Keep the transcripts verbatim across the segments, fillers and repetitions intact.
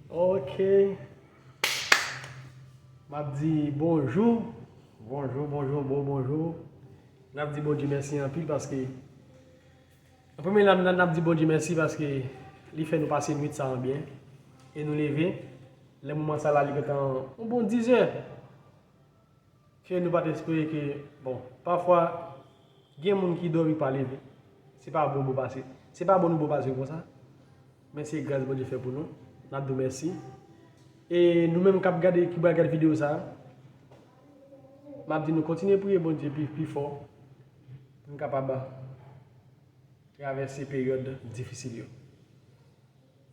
Ok. M ap di bonjou. Bonjou, bonjou, bon bonjou. N ap di Bondye mèsi anpil paske, an premye la, n ap di Bondye mèsi paske li fè nou pase nwit sa an byen. E nou leve. Lè moman sa la, li gentan yon bon dizè. Ke nou pa t espere ke, bon, pafwa, gen moun ki dòmi pa leve. Se pa bon pou pase. Se pa bon nou bon pase konsa. Men se gras Bondye fè pou nou. N ap di w mèsi. E nou menm k ap gade, ki pral gade videyo sa a, m ap di nou kontinye priye Bondye pi, pi fò pou n kapab travèse peryòd difisil yo.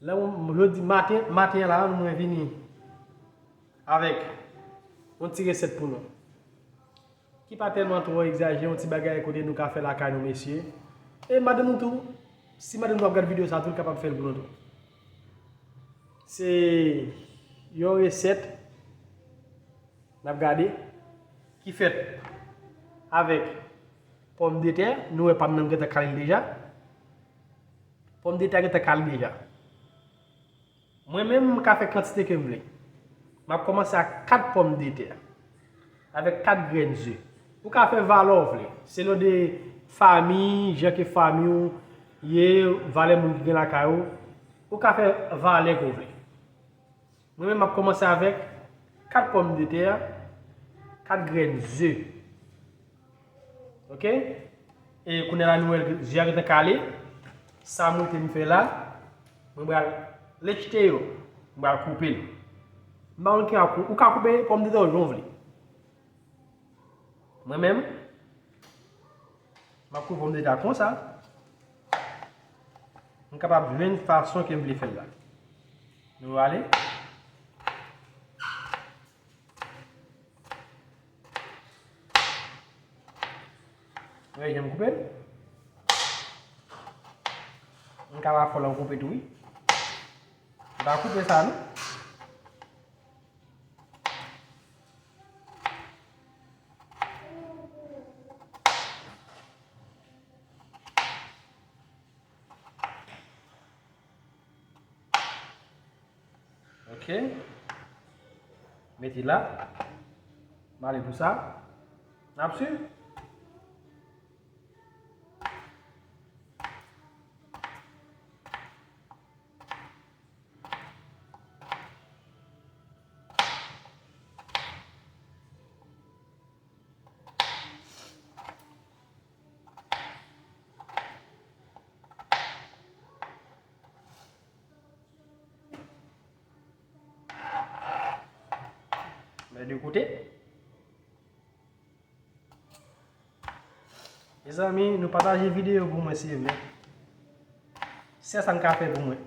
Lè mwen, jodi maten, maten an la, mwen vini avèk yon ti resèt pou nou. Ki pa tèlman twò egzajere, yon ti bagay kote nou ka fè lakay nou, mesye. E madanm nou tou, si madanm nou ap gade videyo sa, tou l kapab fè l pou nou tou. Se yon resèt n ap gade ki fèt avèk pòmdetè. Nou wè pa m nan gentan kale l deja. Pòmdetè a gentan kale deja. Mwen menm, m ka fè kantite ke m vle. M ap kòmanse ak kat pòmdetè avèk kat grenn ze. Ou ka fè valè w vle. Selon de fami, jan ke fami w ye, valè moun ki gen lakay ou, ou ka fè valè ke w vle. Mwen menm, m ap kòmanse avèk kat pòmdetè, kat grenn ze. Ok? E kounye a la, nou wè ze a gentan kale. Sa m rete m fè la, mwen pral lechete yo. Mwen pral koupe l. M pa konn ki a kou-, ou ka koupe pòmdetè w jan w vle. Mwen menm, m ap koupe pòmdetè a konsa. M kapab jwenn fason ke m vle fè l la. Nou ale. Wè, jan m koupe l. M kapab fè l an koupe tou, wi. M pa koupe sa, non. Ok. Mete la. M ale pou sa. N ap swiv. Men de kote. Mezanmi, nou pataje videyo pou mwen, silvouplè. Se sa n ka fè pou mwen.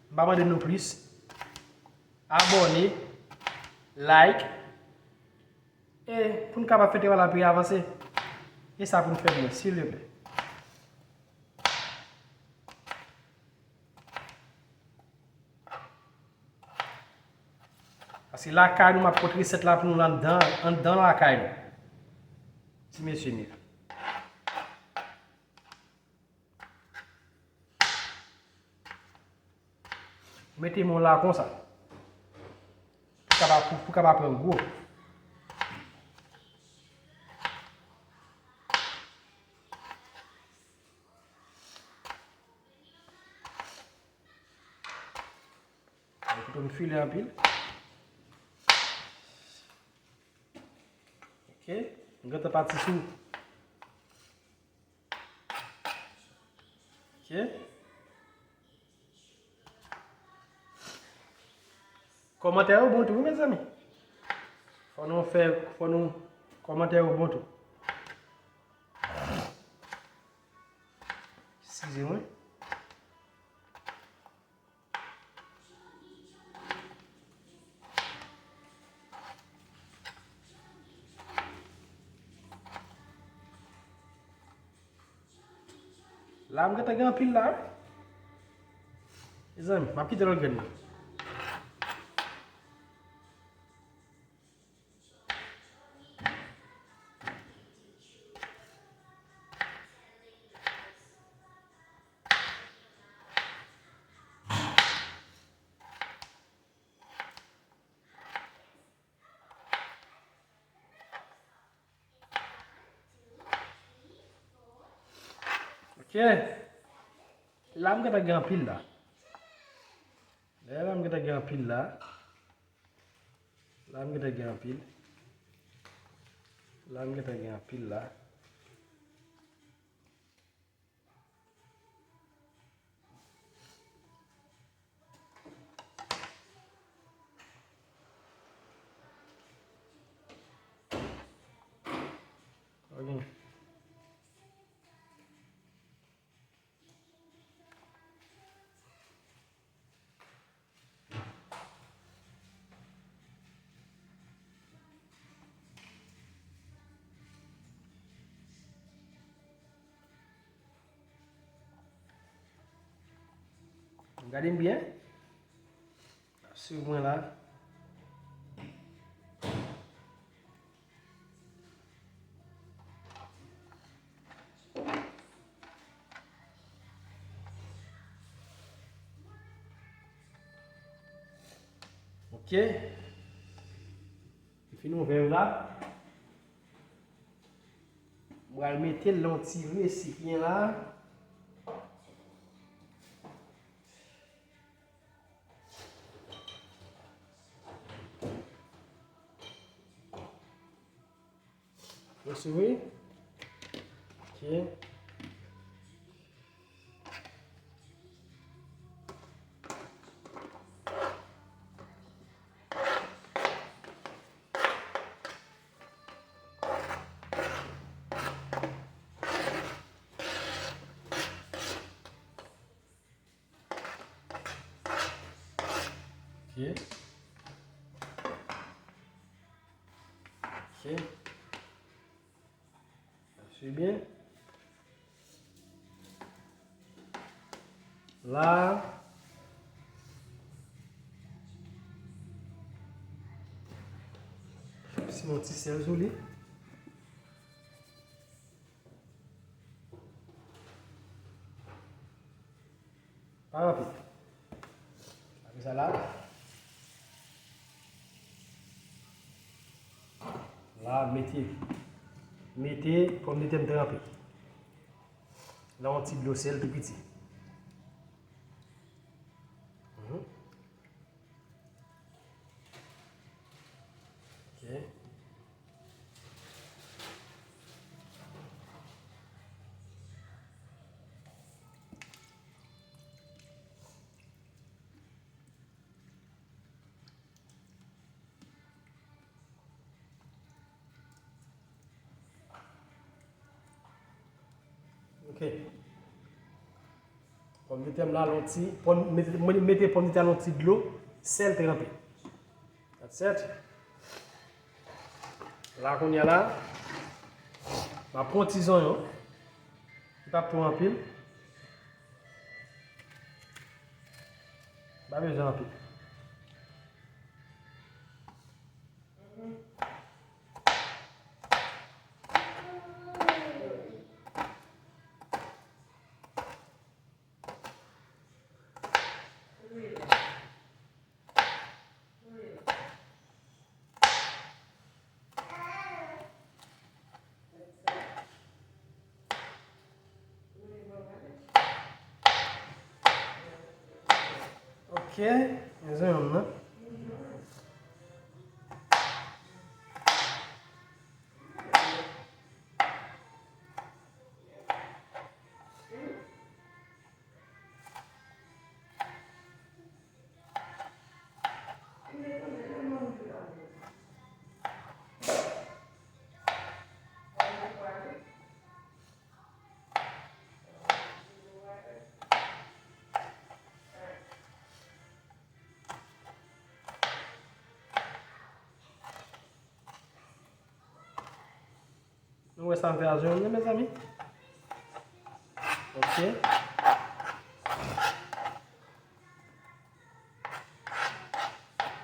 M pa mande nou plis. Abòne, like, e pou n kapab fè travay la pi avanse. E sa pou n fè pou mwen, silvouplè. Paske lakay nou, m ap pot resèt la pou nou anndan, anndan lakay nou. Ti mesye m yo. Mete men w la konsa. Pou kapab, pou, pou kapab pran gou. Kouto m file anpil. Ok. M gentan pati sou. Ok. Kòmantè yo bon tou, wi, mezanmi. Fò nou fè, fò nou, kòmantè yo bon tou. Eskize mwen. La, m gentan gen anpil la, wi. Mezanmi, m ap kite lòt grenn nan. Ok. La m gentan gen anpil la. Lè la m gentan gen anpil la. La m gentan gen anpil. La m gentan gen anpil la. Ok. Gade m byen. Swiv mwen la. Ok. M fin ouvè yo la. M pral mete l nan yon ti resipyan la. Resevwe. Ok. Ok. Ok. Sa se byen. La. Sinon, ti sèl sou li. Pa anpil. Apre sa la, la, mete, mete pòmdetè m tranpe nan yon ti dlo sèl tou piti. Mhm. Ok. Ok. Pòmdetè m la, lonti, pòm, mete, mete pòmdetè a lonti dlo, sèl tranpe. That's it. La, kounye a la, m ap pran ti zonyon. Li p ap twò anpil. M pa bezwen anpil. Ok, men zonyon m nan. Nou wè sa m fè a zonyon m nan, mezanmi? Ok.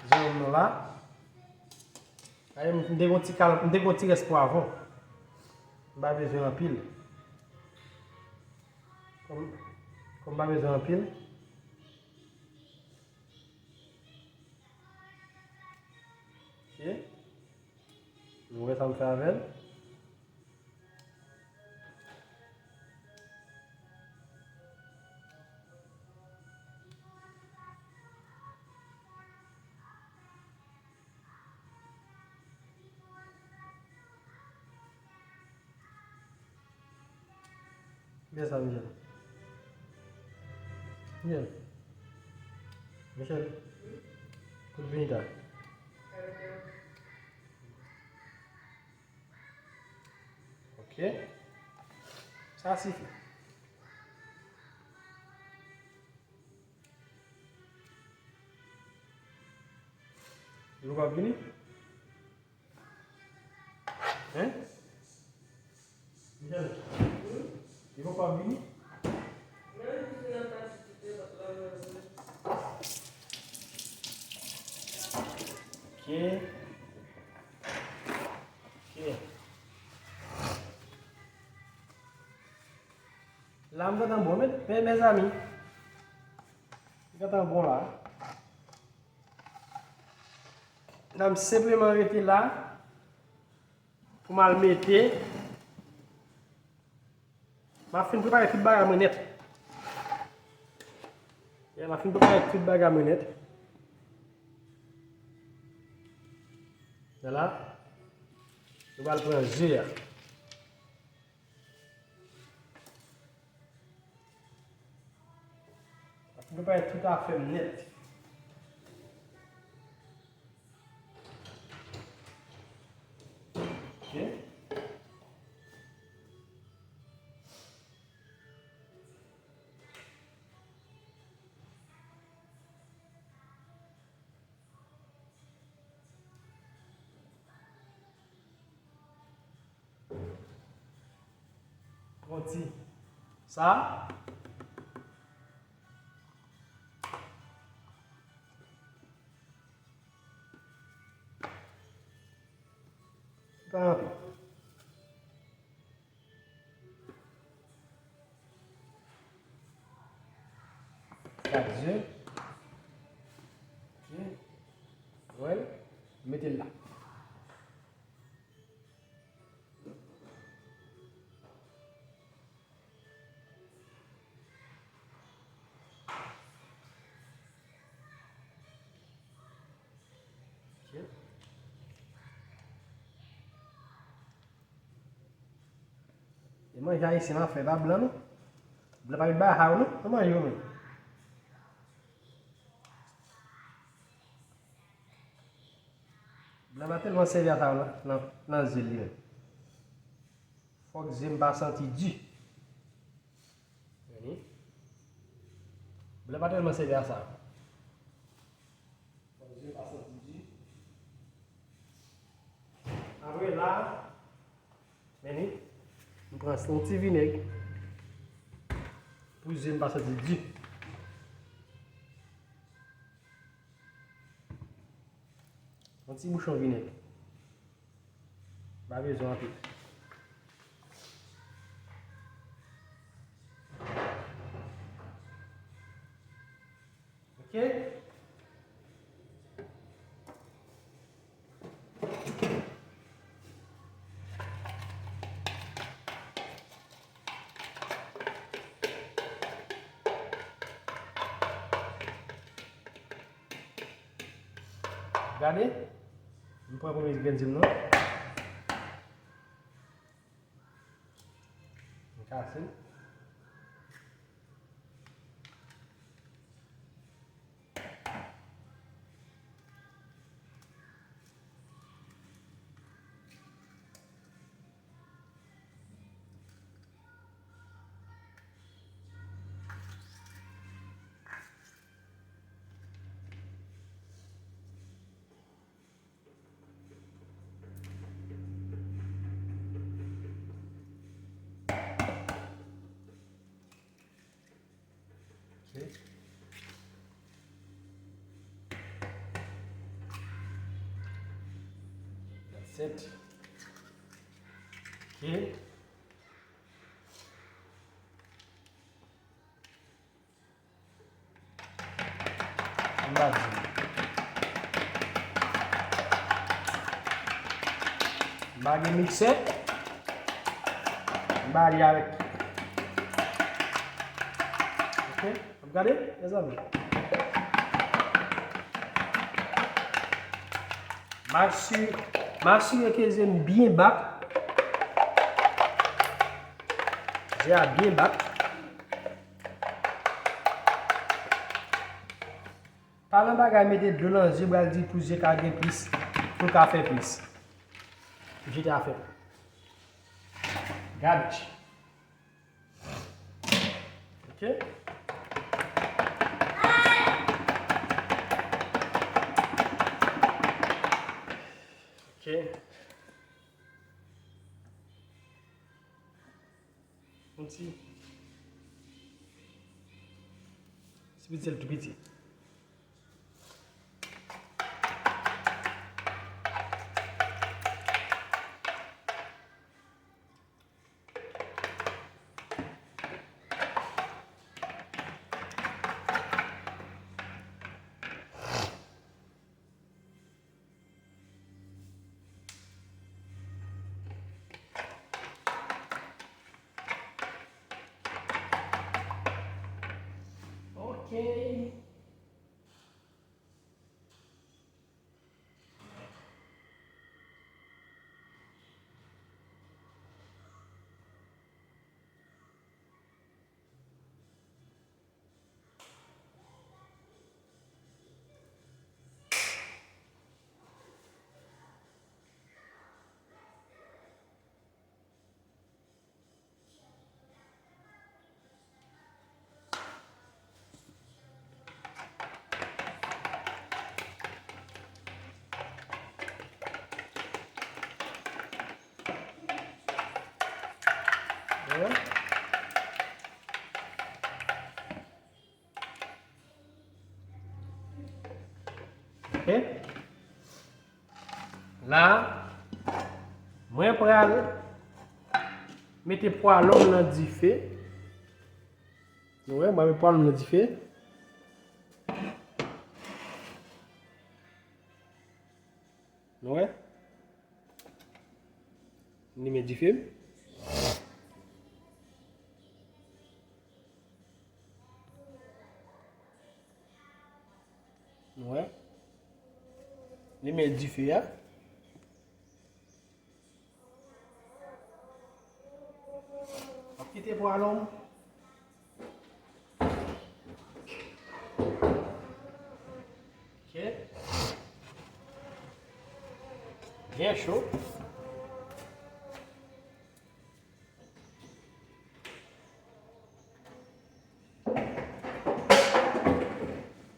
Zonyon m nan la. Ay, m te gon ti kal, m te gon ti rès pwavwon. M pa bezwen anpil. Kòm, kòm m pa bezwen anpil. Ok. Nou wè sa m fè avè l. Fè sa, Michel. Michel. Michel. Kote Benita? Ok. Sa sifi. Li poko ap vini? Hein? Michel, li poko ap vini? Ok. Ok. La, m gentan bon, men, men, mezanmi. M gentan bon la. La, m senpleman rete la pou m al mete. M ap fin prepare tout bagay mwen nèt. Yeah, m ap fin prepare tout bagay mwen nèt. Vwala. Nou pral pran ze a. Ap prepare tout afè m nèt. Ok. Pran ti sa. Pa anpil. Kat ze. Ok. Wè l. Mete l la. Ok. E manje ayisyen m ap fè pa blan non. Blan pa met bagay sa yo non. An manje yo menm. Blan pa tèlman sèvi a sa yo nan, nan, nan ze l li menm. Fòk ze m pa santi di. Tande? Blan pa tèlman sèvi a sa. Fòk ze m pa santi di. Apre la, men li, m pran yon ti vinèg pou ze m pa santi di. Yon ti bouchon vinèg. Pa bezwen anpil. Ok? Gade, m pran premye grenn ze m nan. M kase l. Ok. That's it. Ok. M pa di. M pa gen miksè. M pa ale avèk. Ok? N ap gade, mezanmi. M asire, m asire ke ze m byen bat. Ya, byen bat. Pa nan bagay mete dlo nan zye, pral di pou zye ka gen plis, pou l ka fè plis. Jete afè. Garbage. Ok. Ok. Yon ti, ti piti sèl tou piti. Ok. Ok. La, mwen pral mete pwa long nan dife. Nou wè, mwen met pwa long nan dife. Nou wè? Limen dife m. Nou wè? Limen dife a. Ap kite pwa long. Ok. Byen cho.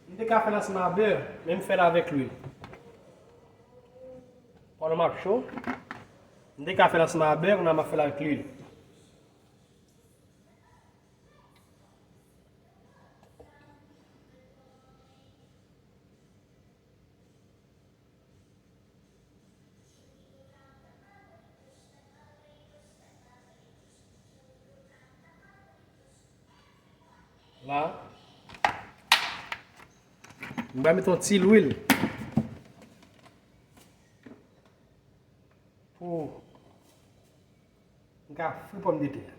M te ka fè l ansanm a bè, men m fè l avèk lwil. Pandan m ap cho, m te ka fè l ansanm a bè, kounye a m ap fè l avèk lwil. La, m va met yon ti lwil pou m ka fri pòmdetè.